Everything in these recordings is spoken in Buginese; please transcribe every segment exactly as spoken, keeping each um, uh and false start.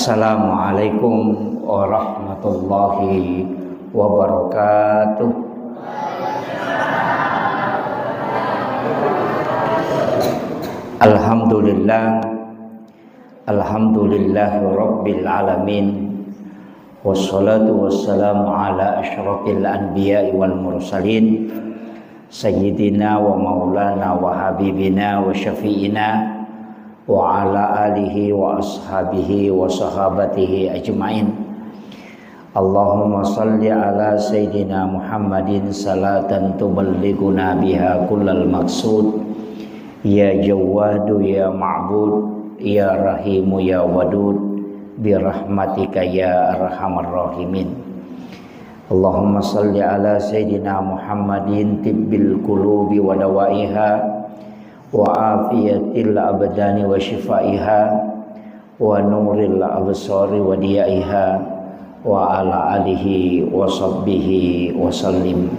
Assalamualaikum warahmatullahi wabarakatuh. Alhamdulillah. Alhamdulillahi rabbil alamin. Wassalatu wassalamu ala asyrafil anbiya'i wal mursalin, sayyidina wa maulana wa habibina wa syafi'ina wa ala alihi wa ashabihi wa sahabatihi ajmain. Allahumma salli ala sayyidina Muhammadin salatan tuballighuna biha kullal maqsud. Ya Jawwadu ya Ma'bud, ya Rahimu ya Wadud, birahmatika ya arhamar rahimin. Allahumma salli ala sayyidina Muhammadin tibbil qulubi wa dawaiha, wa afiyatil abdani wa shifaiha, wa nuril absari wa diyaiha, wa ala alihi wa sahbihi wa sallim.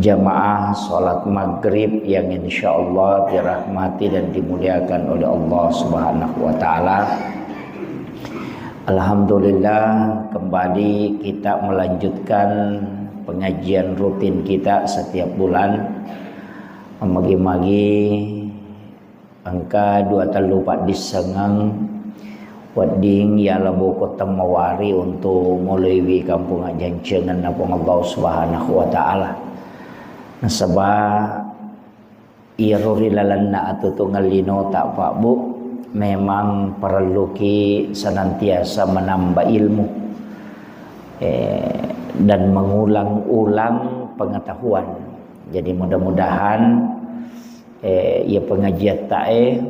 Jamaah salat maghrib yang insyaallah dirahmati dan dimuliakan oleh Allah Subhanahu wa taala. Alhamdulillah, kembali kita melanjutkan pengajian rutin kita setiap bulan. Magi-magi engka dua tellu paddissengeng wedding yala boko temmawari untuk moloiwi kampung ajjancengenna Puang Allah Subhanahu wa taala. Nasaba iyaro ri lalenna atutungeng linota, Pak Bu, memang parelluki senantiasa menambah ilmu, eh, dan mengulang-ulang pengetahuan. Jadi mudah-mudahan, eh, iya pengajiattae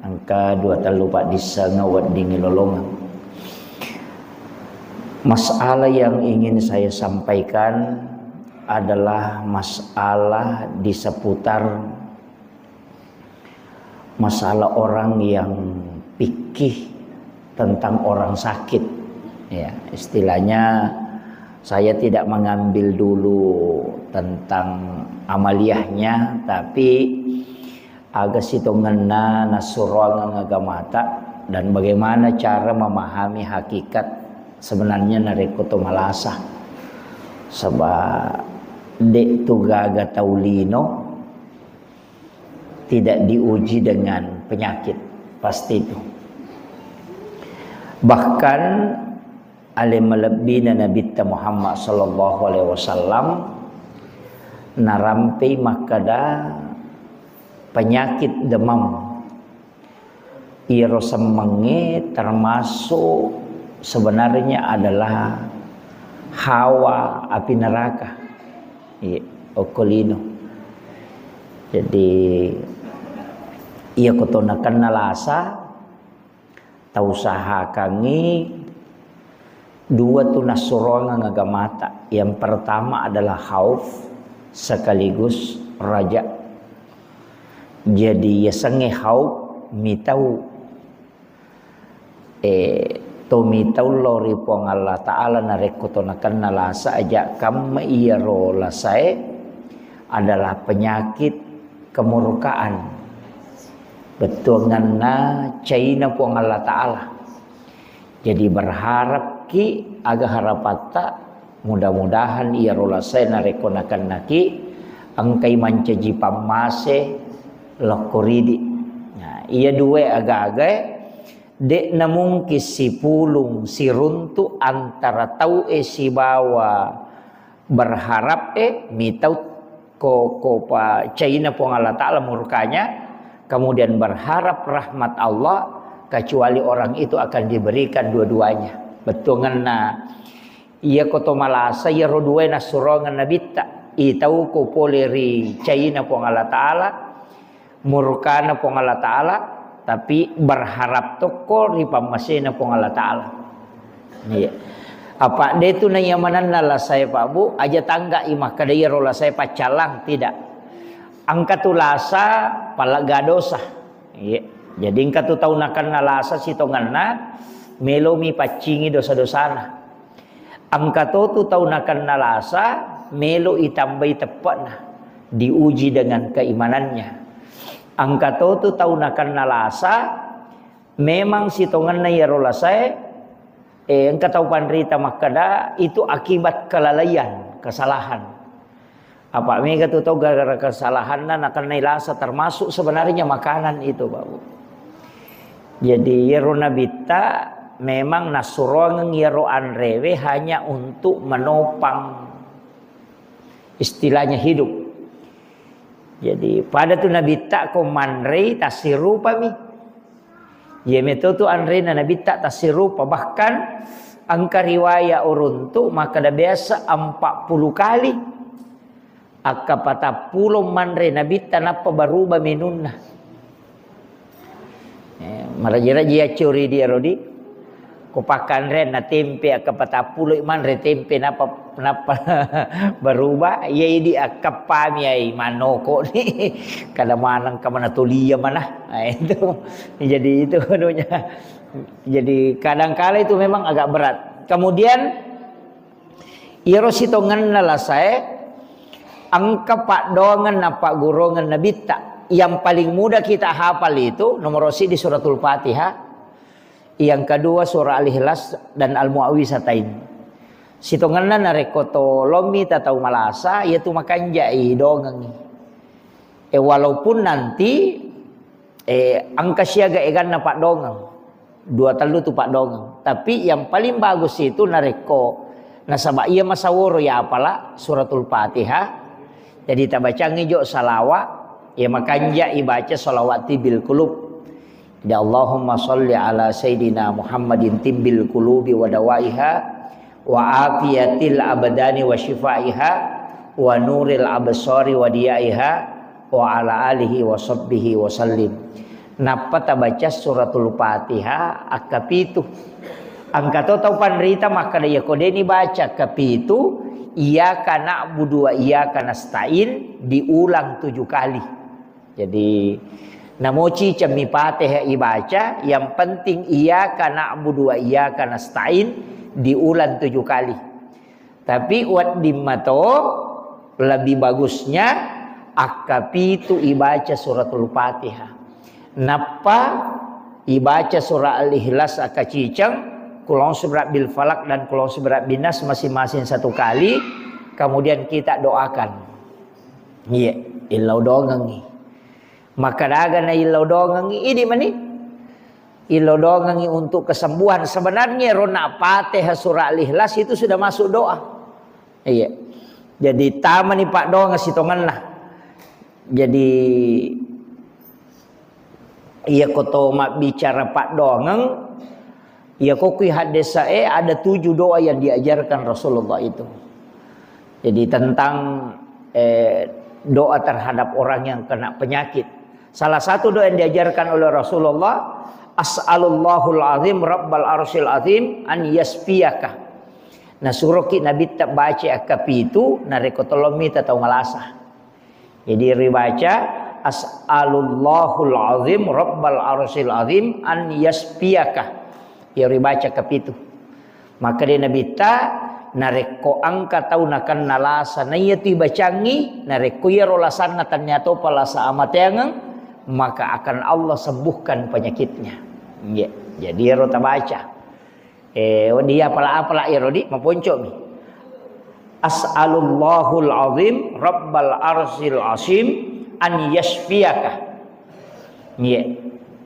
engka dua tellu paddissengeng weddingngi lolongeng. Masalah yang ingin saya sampaikan adalah masalah di seputar masalah orang yang fikih tentang orang sakit. Ya, istilahnya saya tidak mengambil dulu tentang amaliyahnya, tapi aga sitongenna nassuroangeng agamata dan bagaimana cara memahami hakikat sebenarnya narekko to malasa. Saba de tu gaga tau lino tidak diuji dengan penyakit, pasti itu. Bahkan ale malebbina Nabitta Muhammad sallallahu alaihi wasallam narampei makkada penyakit demam. Iyaro semmengnge termasuk sebenarnya adalah hawa api neraka. Iya, okko lino. Jadi iya koto nakenna lasa, tausahakangngi dua tu nassuroangeng agamata. Yang pertama adalah khauf sekaligus raja. Jadi yasengnge khauf mitau, eh, to mitau lao ri Puang Allah Ta'ala narekko to nakenna lasa aja kamma iyaro lasae adalah penyakit kemurkaan. Bettuanganna caina Puang Allah Ta'ala. Jadi berharapki aga harapatta, mudah-mudahan iyaro lasae narekko nakennaki engkai mancaji pammase lokko ridi. Nah, iya dua aga-agae de'na mungkin sipulung siruntu antara tau'e sibawa berharap e mitau ko, ko pa caina Puang Allah Ta'ala murkanya, kemudian berharap rahmat Allah, kecuali orang itu akan diberikan dua-duanya. Bettuanganna iya koto malasa iyaro duae nassuroangeng Nabitta, itau ko pole ri caina Puang Allah Ta'ala, murkana Puang Allah Ta'ala, tapi berharap tokko ri pammasena Puang Allah Ta'ala. Iya. Apa de tu naiya manenna lasae, Pak Bu, aja tangga i makkada iyaro lasae paccallang, tidak. Engka tu lasa pallegga dosa. Iya. Jadi engka tu tau nakenna lasa sitongenna melomi paccingi dosa-dosana. Engka to tu tau nakenna lasa melo itambai teppe'na, diuji dengan keimanannya. Engka to tu tau nakenna lasa memang sitongenna iyaro lasae Eh, engka tau panrita makkeda, itu akibat kelalaian, kesalahan. Apa mega tu tau gara-gara kesalahanna nakennai lasa, termasuk sebenarnya makanan itu, Pak Bu. Jadi, iyaro Nabitta memang nassuroangeng iyaro anrewe hanya untuk menopang istilahnya hidup. Jadi, pada tu Nabitta ko manrei tassirupami. Iya meto tu anrena Nabitta tassirupa. Bahkan engka riwaya uruntu makkeda biasa empat puluh kali. Akka patappulo manre Nabitta nappa baruba minunna. Eh, maraji-raji accuri dia, Rodi. Ko pakkanreanna tempe, akka patappulo manre tempe, nappa, nappa baruba, iya idi akkappami ai manoko ni. Kada maneng ka mana tolia mana. Ah, itu. Jadi itu anunya. Jadi kadangkala itu memang agak berat. Kemudian, iyaro sitongenna lasae, engka paddoangeng nappagguruangeng Nabitta. Yang paling mudah kita hafal itu nomor siji Suratul Fatihah, yang kedua surah Al-Ikhlas dan Al-Muawwizatain. Sitongenna narekko tolommi tatau malasa, iyatu makanjai dongengi. Eh, walaupun nanti, eh, engka siaga eganna paddoangeng. Dua tellu tu paddoangeng. Tapi yang paling bagus itu narekko nasaba iya masaworo ya apala Suratul Fatihah. Jadi tabacangi jo salawa, ya makanja ibaca salawat tibbil qulub. Jadi, Allahumma shalli ala Sayyidina Muhammadin tibbil qulubi wa dawaiha, wa afiyatil abdani wa shifaiha, wa nuril absari wa diyaiha, wa ala alihi wa sahbihi wa sallim. Nappa tabaca Suratul Fatihah akkapitu. Engka to tau panrita makkeda, iya ko deni baca akkapitu, iyyaka na'budu wa iyyaka nasta'in diulang tujuh kali. Jadi, namoci cemmi Fatihah ibaca, yang penting iyyaka na'budu wa iyyaka nasta'in diulang tujuh kali. Tapi wedding mato lebih bagusnya akkapitu ibaca Suratul Fatihah. Nappa ibaca surah Al-Ikhlas akkaciceng, Qul a'udzu birabbil falaq dan Qul a'udzu birabbin nas masing-masing satu kali, kemudian kita doakan. Iya, illau dongengi. Makkadaga na illau dongengi, idi mani. Illau dongengi untuk kesembuhan. Sebenarnya rona Fatihah surah Al-Ikhlas itu sudah masuk doa. Iya. Jadi tamani paddoangeng sitongenna. Jadi iya ko to mabbicara paddoangeng, iya ko kui haddesae ada tujuh doa yang diajarkan Rasulullah itu. Jadi tentang, eh, doa terhadap orang yang kena penyakit. Salah satu doa yang diajarkan oleh Rasulullah, "As'alullahul azim rabbal arsyil azim an yasfiyaka." Nasuroki Nabitta baca akkapitu, narekko tolong mita tau malasa. Jadi ribaca, "As'alullahul azim rabbal arsyil azim an yasfiyaka." Ya ribaca kapitu. Maka de Nabitta, narekko engka tau nakenna lasa, naiyatu ibacangi, narekko iyaro lasanna tennia topa lasa amateangeng, maka akan Allah sembuhkan penyakitnya. Iya. Jadi iyaro tabaca. Eh, wedding iya apala-apala iyaro di maponcomi. "As'alullahul azim rabbal arsyil azim an yasfiyaka." Iya.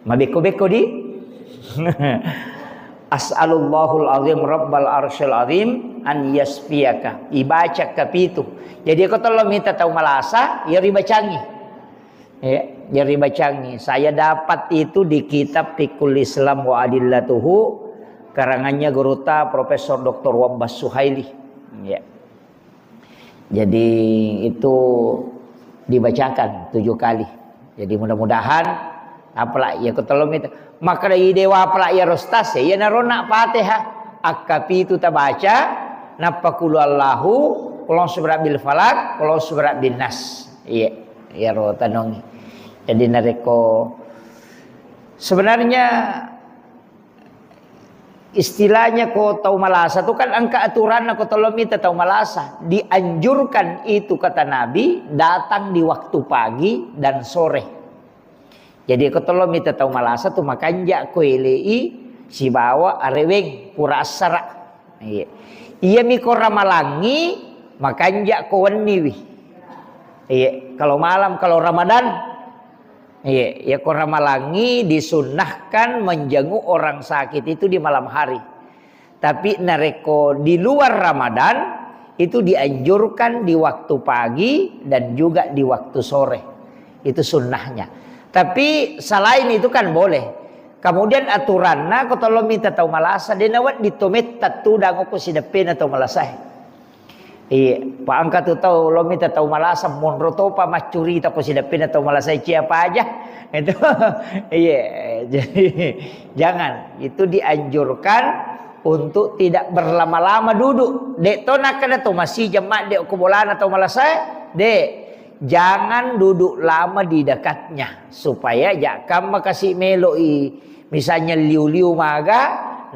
Mabekko-bekko di. "As'alullahul azim rabbal arsyil azim an yasfiyaka." Ibaca kapitu. Jadi ko tello mita tau malasa, ya ribacangi. Ya, jadi bacangi. Saya dapat itu di kitab Fiqhul Islam wa Adillatuhu, karangannya gurutta Profesor Doktor Wabbas Suhaili. Ya. Jadi itu dibacakan tujuh kali. Jadi mudah-mudahan apalagi ya ketelum itu. Maka dari dewa apalagi ya rostas ya, ya narona Fatihah. Akkapitu tabaca, nappa kulu Allahu, kulon subra bil falak, kulon subra bin nas. Iya, iyaro tanongi. Jadi narekko sebenarnya istilahnya ko tau malasa tu kan engka aturanna ko tolong mita tau malasa. Dianjurkan itu kata Nabi datang di waktu pagi dan sore. Jadi ko tolong mita tau malasa tu makanja ko elei Sibawa areweng pura assara. Iya. Iyami ko ramalangi, makanja ko wenniwi. Iya, kalau malam, kalau Ramadan. Iya, ya ko ramalangi disunnahkan menjenguk orang sakit itu di malam hari. Tapi narekko di luar Ramadan, itu dianjurkan di waktu pagi dan juga di waktu sore. Itu sunnahnya. Tapi selain itu kan boleh. Kemudian aturanna ko tolong minta tau malasa, de nawedding to metta tudang ko sideppena tau malasae. Iya, pa engka tu tau lo mita tau malasa monro topa maccurita ko sideppena tau malasa cia paja. Itu iya, jadi jangan. Itu dianjurkan untuk tidak berlama-lama duduk. Dek to nakkeda to masih jemma dek ko bolana tau malasa, dek. Jangan duduk lama di dekatnya supaya jakkamma kasi meloi misalnya liu-liu maga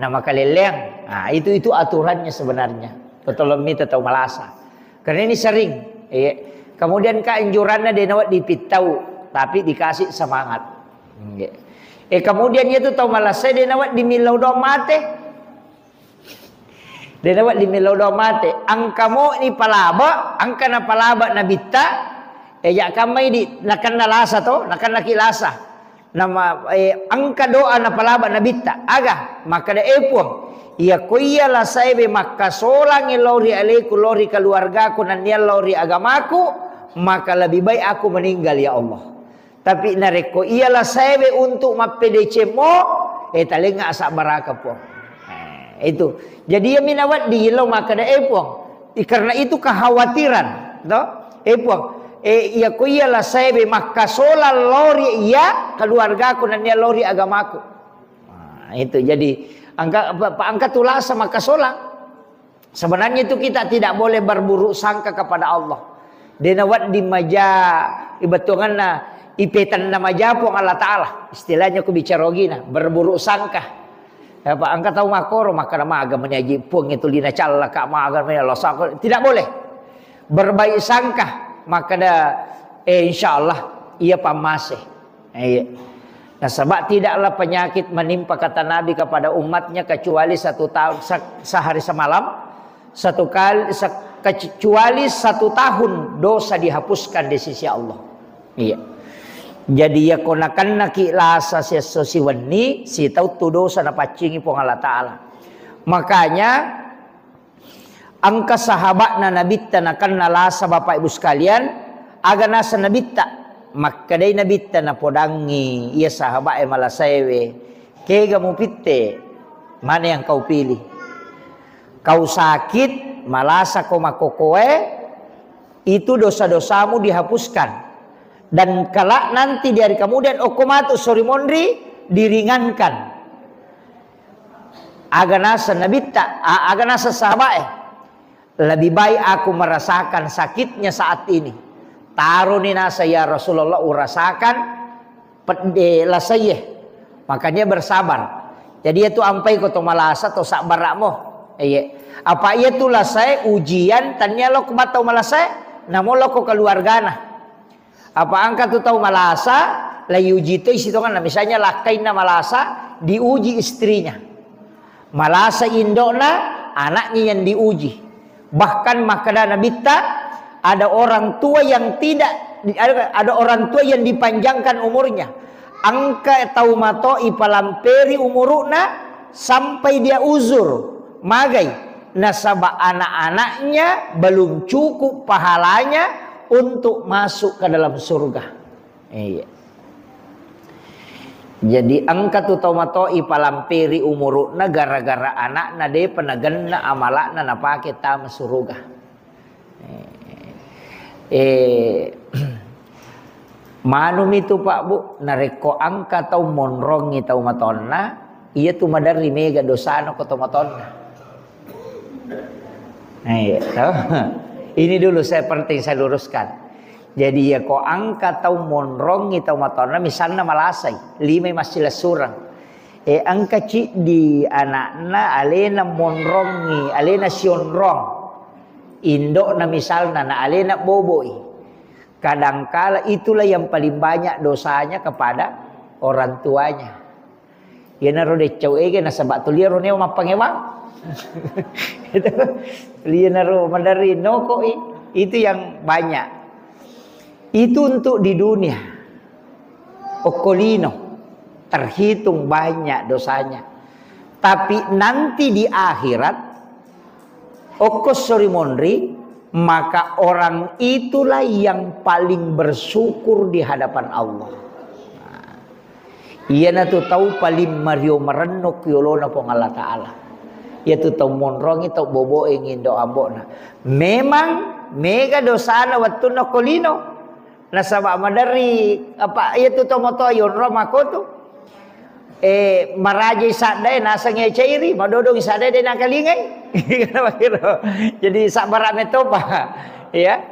na makaleleang. Nah, itu itu aturannya sebenarnya. Ko tolong mita tau malasa. Karena ini sering. Iya. Kemudian keanjuranna de nawedding pittau, tapi dikasih semangat. Iya. Eh, kemudian itu tau malasa de nawedding millau doang mate. De nawedding millau doang mate. Engka mo ni palaba, engka na palaba nabitta. Eh, ya kamma idi nakenna lasa to, nakenna ki lasa. Nama, eh, engka doa napalaba nabitta. Aga, makkeda, "Eh, Puang, iya ko iya lasaewe makkasolangi lao ri aleku, lao ri keluargaku, nennia lao ri agamaku, maka lebih baik aku meninggal, ya Allah. Tapi narekko iya lasaewe untuk mappedecemmo, eh, talengnga asabbaraka, Puang." Eh, itu. Jadi, iya minawedding lao makkeda, "Eh, Puang, I-, karena itu kekhawatiran, to? Eh, Puang, eh, iya ko iya lasaewe makkasolang lao ri iya keluargaku nennia lao ri agamaku." Nah, itu. Jadi, angka, pa, pa, angka tulasa makkasolang. Sebenarnya itu kita tidak boleh berburuk sangka kepada Allah. De nawedding maja ibetonganna ipetanna maja Puang Allah Ta'ala. Istilahnya ku bicara ogina, berburuk sangka. Apa engka tau makkoro, makkeda maga meni aji Puang itu lina callaka, maga meni Allah sako. Tidak boleh. Berbaik sangka, makkeda, eh, insya Allah, iya pammase. Eh, iya. Nasaba tidaklah penyakit menimpa kata Nabi kepada umatnya kecuali satu tahun, se-, sehari semalam, satu kali, se-, kecuali satu tahun dosa dihapuskan di sisi Allah. Iya. Jadi, iya ko nakennaki lasa siesso siwenni, sitauttu dosa napaccingi Puang Allah Ta'ala. Makanya, engka sahaba'na Nabitta nakenna lasa, Bapak Ibu sekalian, aga nasa Nabitta? Makkedai Nabitta napodangi iya sahaba'e malasaewe, "Kega mupitte? Mana yang kau pilih? Kau sakit, malasa ko makokoe, itu dosa-dosamu dihapuskan. Dan kelak nanti di hari kemudian, okko matu sori monri, diringankan." Aga nasa Nabitta, a-, aga nasa sahaba'e, "Lebih baik aku merasakan sakitnya saat ini." Taroni nasa, "Ya Rasulullah, urasakan pedde lasaie." Makanya bersabar. Jadi, iya tu ampai ko to malasa to sabbara'mo. Iya. Apa iya tu lasae ujian, tania lo ko batau malasae, namo lo ko keluargana. Apa engka tu tau malasa, la iuji toi sitongenna. Misalnya lakkainna malasa, diuji istrinya. Malasa indo'na, anaknya yang diuji. Bahkan makkeda Nabitta, ada orang tua yang tidak, ada, ada orang tua yang dipanjangkan umurnya. Engka tau mato ipalamperi umuru'na sampai dia uzur, magai, nasaba anak-anaknya belum cukup pahalanya untuk masuk ke dalam surga. Iya. Jadi engka tu tau mato ipalamperi umuru'na gara-gara anakna depa nagenna amala'na napake tama suruga. Eh, manumi tu, Pak, Bu, narekko engka tau monrongi tau matonna, iya tu maderri mega dosana ko tau matonna. Eh, iya, toh? Ini dulu saya penting saya luruskan. Jadi, iya ko engka tau monrongi tau matonna, misalna malasai, limai massilessureng. Eh, engka ciddi anakna alena monrongi, alena sionrong. Indo'na misalna, na alena boboi. Kadangkala itulah yang paling banyak dosanya kepada orang tuanya. Iyanaro deccau ege nasaba tuliaro neo mappangewang. Itu. Iyanaro maderri nokoi. Itu yang banyak. Itu untuk di dunia. Okko lino terhitung banyak dosanya. Tapi nanti di akhirat, okko sori monri, maka orang itulah yang paling bersyukur di hadapan Allah. Nah, iyanatu tau paling mario marenno ku yolona Puang Allah Ta'ala. Iyatu tau monrongi, tau boboe ngindo ambo'na. Memang mega dosana wettunna okko lino. Nasaba maderri apa iyatu tomatoa yonro makotu. Eh, marajai saddae naseng iya cairi, madodongi saddae de nakalingai. Jadi sabbara metopa. Ya.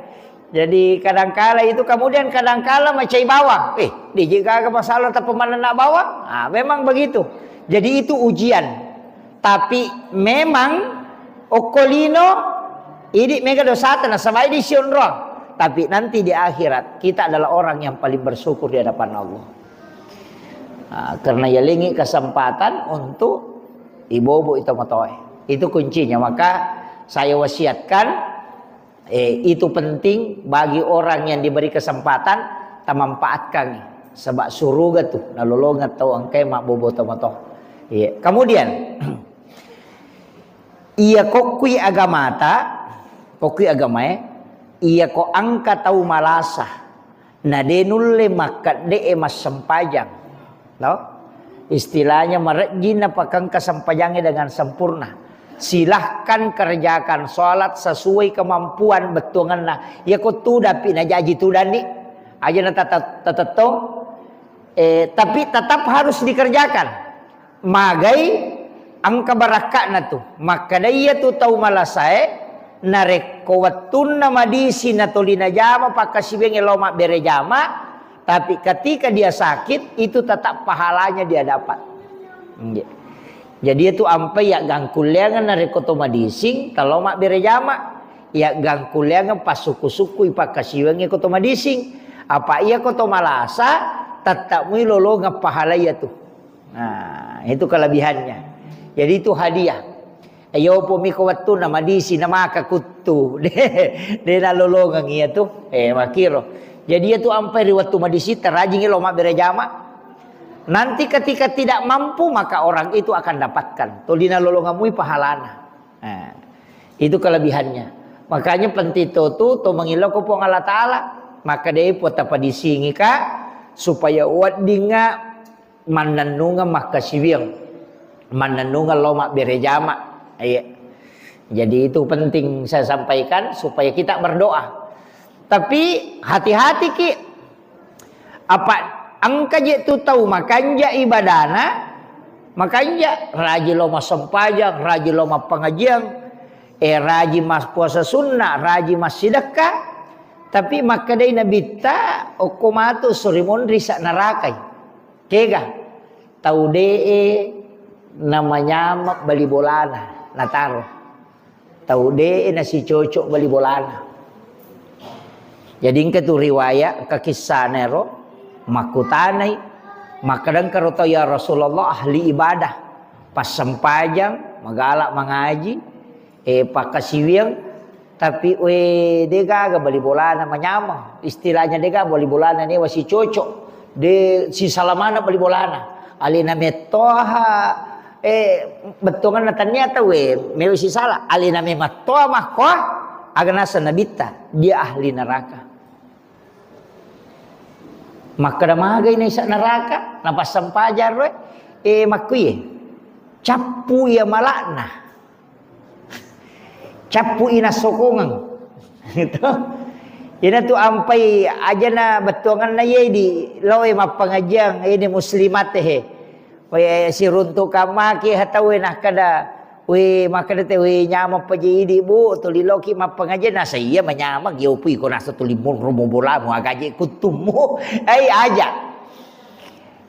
Jadi kadangkala itu, kemudian kadangkala macai bawang. Eh, diji gaga masalah tapi manenna bawang. Ah, memang begitu. Jadi itu ujian. Tapi memang okko lino idi mega dosata nasaba idi sionroang. Tapi nanti di akhirat kita adalah orang yang paling bersyukur di hadapan Allah. Nah, karena yalengi kesempatan untuk ibobo itu matoe. Itu kuncinya. Maka saya wasiatkan, eh, itu penting bagi orang yang diberi kesempatan, tamanfaatkan. Sebab suruga tu nalolongeng tau engkae mabbobo tomatoa. Iya. Kemudian, iya kokkui agamata, kokkui agamae, iya ko engka tau malasa, na de nulle makkedde'e massempajang. No? Istilahnya marejjing napakengka sempajangnge dengan sempurna. Silahkan kerjakan sholat sesuai kemampuan bettuangenna. Iya ko tudapi najaji tudanni. Aja na tata-, tatettong. Eh, tapi tetap harus dikerjakan. Magai engka barakka'na tu. Makkeda iya tu tau malasae, narekko wettunna madisi natoli najama pakkasiwiangnge lao mabbere jama, tapi ketika dia sakit, itu tetap pahalanya dia dapat. Nggih. Jadi itu ampai yaggangkulleangeng narekko to madising, talo mabbere jama. Yaggangkulleangeng passukku-sukkui pakkasiwiangnge ko to madising. Apa iya ko to malasa, tetap mui lolongeng pahala iya tu. Nah, itu kelebihannya. Jadi itu hadiah. Ayo pomi ko wettunna madisi namaka kuttu. De, de nalolongeng iya tu. Eh, makiro. Jadi iya tu ampai ri wettu madisi terajingi lo mabbere jama. Nanti ketika tidak mampu maka orang itu akan dapatkan. Toli nalolongeng mui pahalana. Nah, itu kelebihannya. Makanya penting to tu to mengilo ko Puang Allah Ta'ala. Maka de po tapadisingi ka supaya weddingnga mannennungeng makkasiwiang, mannennungeng lao mabbere jama. Iya. Jadi itu penting saya sampaikan supaya kita berdoa. Tapi hati-hati ki, apa engka je tu tau makanja ibadana, makanja raji lao massempajang, raji lao mappangajiang, eh, raji mas puasa sunnah, raji massidekka, tapi makkedai nabitta okko matu suri monri sa narakai. Kega? Tau de'e namanyama bali bolana nataro. Tau de'e nasicocok bali bolana. Jadi engka tu riwayat, engka kissana ero, makkutanai, makkeda engka ro tau, "Ya Rasulullah, ahli ibadah, passempajang, magala mangaji, eh, pakkasiwiang, tapi, we, de gaga bali bolana manyameng. Istilahnya de gaga bali bolana newa sicocok. De sisala maneng bali bolana. Alena mettoha, eh, bettuanganna tania tau, we, mewa sisala. Alena memattoa makkoa, aga naseng nabitta, dia ahli neraka." Makkeda magai naisa neraka, napassempajang roe, eh, makkuye. Cappu iya malakna. Cappu i nassokongeng. Gitu. Ina tu ampai ajana bettuanganna ye di loe mappangajiang ini muslimat he. We siruntu kamaki hatawe nakkeda, we makkeda te, we nyameng paje idi, Bu, tuli loki mappangajiang. Nasa iya manyameng, yo pui ko nasa tuli monro bolamu agaje kuttummu. Ai aja.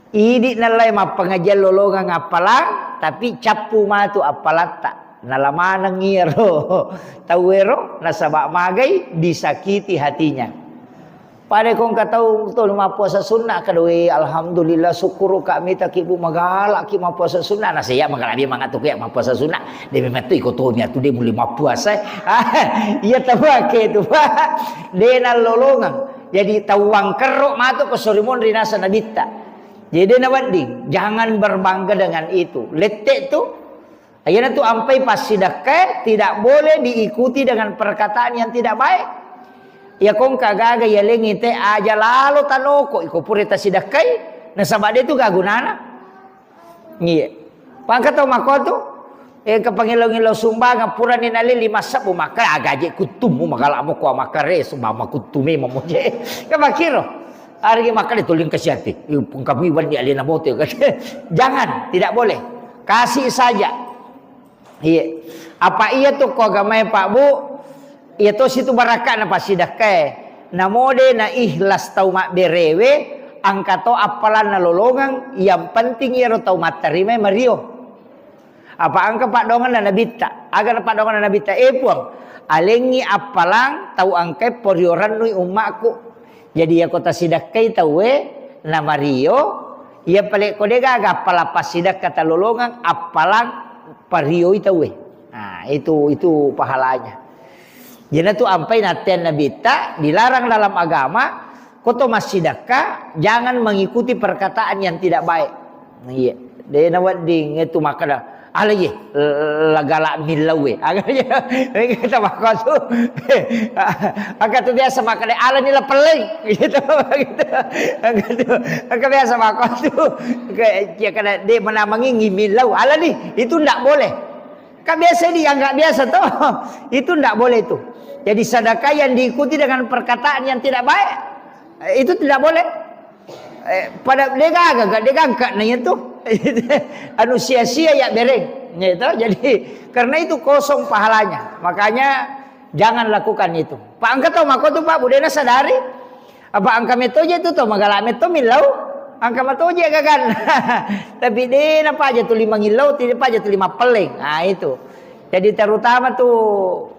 Idi nallai mappangajiang lolongeng appalang, tapi cappu matu appalatta. Nala maneng iyaro tauwero nasaba magai disakiti hatinya. Pada ko engka tau to mappuasa sunna, kada, "We, alhamdulillah, syukur ka mitaki, Bu, magala ki mappuasa sunna." Nah, saya magala dia mangat tu ya mappuasa sunna. Dia memang tu iko to mi atu dia mulai mappuasa. Iya, tabake tu, Pak. Dia nalolongang. Jadi tau wangkerro matu ko sori monri nasa nabitta. Jadi dia nawedding, jangan berbangga dengan itu. Lette tu, iyanatu ampai passidekkae tidak boleh diikuti dengan perkataan yang tidak baik. Iya, ko engka gaga yalengi te aja lalo tanoko, iko pura tasidekkai, nasaba de tu gagunana. Iya. Pangka tau mako tu, eh, ke pangillau-ngillau sumbangan purani nale lima sebbu maka agaje kuttumu magala mo ko makare sumba makuttume mamoje. Ke makiro. Arigi makkeda tuli engka siati. Ih, pungkami wenni alena moto. Jangan, tidak boleh. Kasih saja. Iya. Apa iya tu ko agamae, Pak, Bu? Iya to situ barakka na passidekkae. Namo de na ikhlas tau mabberewe, engka to appalanna lolongang, yang penting iyaro tau matterimai mario. Apa engka paddoanganna nabitta? Aga na paddoanganna nabitta? Eh, Puang, alengngi appalang tau engkae porio rennui ummakku. Jadi, iyako tasidekkai tauwe namario, iya pale ko de gaga appalang passidekka talolongang, appalang parioi tauwe. Nah, itu, itu pahalanya. Jadi, tu ampai nattean nabitta dilarang dalam agama, ko to massidekka, jangan mengikuti perkataan yang tidak baik. Iya, de nawedding itu makkeda, "Ala ye, lagala millau we." Aga ya, kita makotu. Aga tu biasa makkeda, "Ala ni la pelleng." Gitu, gitu. Aga tu, aga biasa makotu. Kayak, ya, kada de menamangi millau. "Ala ni, itu ndak boleh." Kan biasa dianggap biasa toh. Itu ndak boleh itu. Jadi sedekah yang diikuti dengan perkataan yang tidak baik, itu tidak boleh. Eh, pada degaga, degaga na itu. Anu sia-sia ya bereng. Ya itu. Jadi karena itu kosong pahalanya. Makanya jangan lakukan itu. Pak engka tau mako tu Pak, budena sadari. Apa engka metoje tu to magala meto millau. Engka matoje gagan. Tapi de na paja tu lima ngillau, tidak paja tu lima pelleng. Nah itu. Jadi terutama tu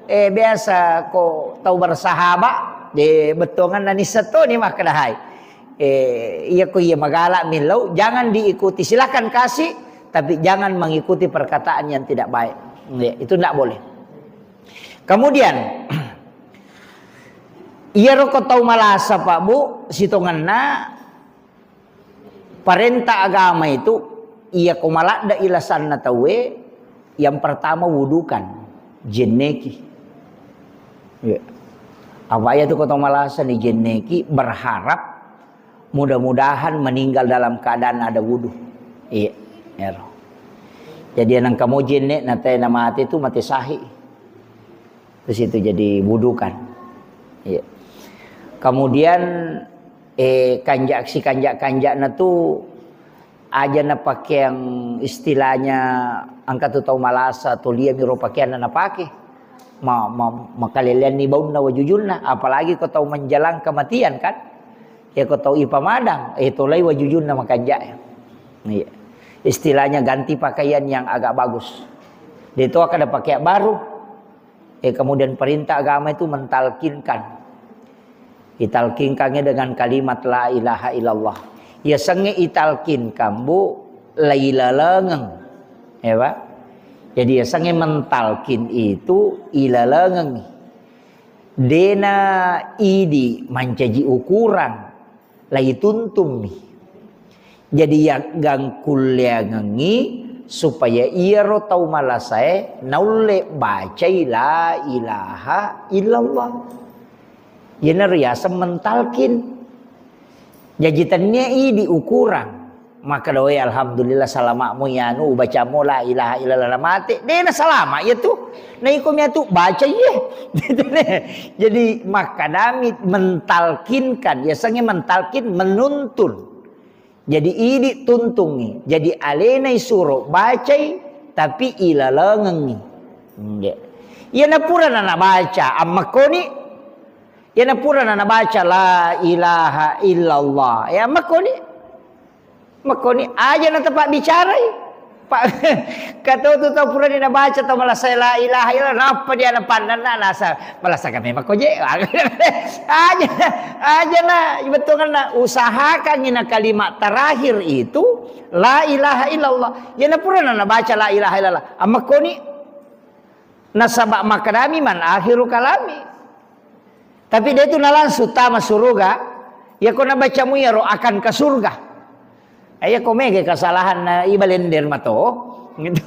eh biasa ko tau bersahabat, de bettuangan nani seto ni makkedahai. Eh, iya ko iya magala millau, jangan diikuti. Silakan kasih, tapi jangan mengikuti perkataan yang tidak baik. Ya, itu tidak boleh. Kemudian, iyaro ko tau malasa, Pak, Bu, sitongenna parenta agama itu, iya ko maladde ilasanna tauwe, yang pertama wudukan, jenneki. Ya. Apa iya tu ko tau malasa ni jenneki, berharap mudah-mudahan meninggal dalam keadaan ada wudu. Iya, ero. Jadi nengka mo jenne na te na mate tu mate sahih. Terus itu jadi wudukan. Iya. Kemudian eh kanja si kanja-kanjana tu aja na pakeang istilahnya engka tu tau malasa tu lia miro pakeanna napake. Ma, ma, makaleleanni baunna wajujunna, apalagi ko tau menjelang kematian kan. Ya ko tau ipamadang, eh tolai wajujunna makanja. Iya. Istilahnya ganti pakaian yang agak bagus. De to kada pakai baru. Eh, kemudian perintah agama itu mentalkinkan. Italkinkannya dengan kalimat la ilaha illallah. Yasengnge italkinkan, Bu, lailalengeng. Ya, Pak? Jadi yasengnge mentalkin itu ilalengeng. Dena idi mancaji ukuran. Laituntummi. Jadi, yaggangkulleangengngi supaya iyaro tau malasae naulle bacai la ilaha illallah. Iyanaro riaseng mentalkin. Jaji, tennia idi ukurang. Makkeda, "Wae, alhamdulillah, salama'mu iyanu, ubacammu la ilaha illallah, namate." Dena salama iyatu. Na iko miatu baca iye. Jadi, makkedami mentalkinkan, yasengnge mentalkin, menuntun. Jadi, idi tuntungngi. Jadi, alenai suro bacai, tapi ilalengengngi. Nggih. Iyana purana nabaca, ammakkoni. Iyana purana nabaca, "La ilaha illallah." Ya, ammakkoni. Makkoni aja na tepat bicarai. Pak, kata tu tau purani nabaca tau malasa la ilaha illallah, nappa dia napannanna nasa malasa kami makoje. Aja, aja na betonganna usahakan ina kalimat terakhir itu la ilaha illallah. Ya na purana nabaca la ilaha illallah. Amakoni nasaba makadami man akhiru kalami. Tapi dia itu na langsung tama suruga. Ya ko nabaca mu yaro akan ke surga. Iya ko mega kesalahan na ibalender mato. Gitu.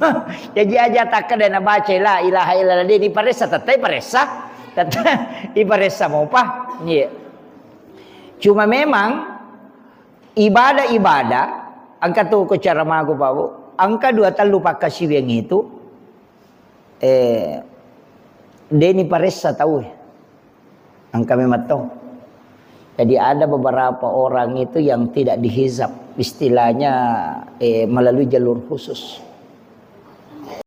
Jadi aja tak ada nabaca la ilaha illallah dia diparessa tettai paressa. Tettai iparessa mopa. Iya. Cuma memang ibadah-ibadah angka tu ko cara magu Pak Bu. Angka dua tellu pakkasiwiang itu eh deni paressa tau. Angka memang to. Jadi ada beberapa orang itu yang tidak dihizab, istilahnya eh, melalui jalur khusus.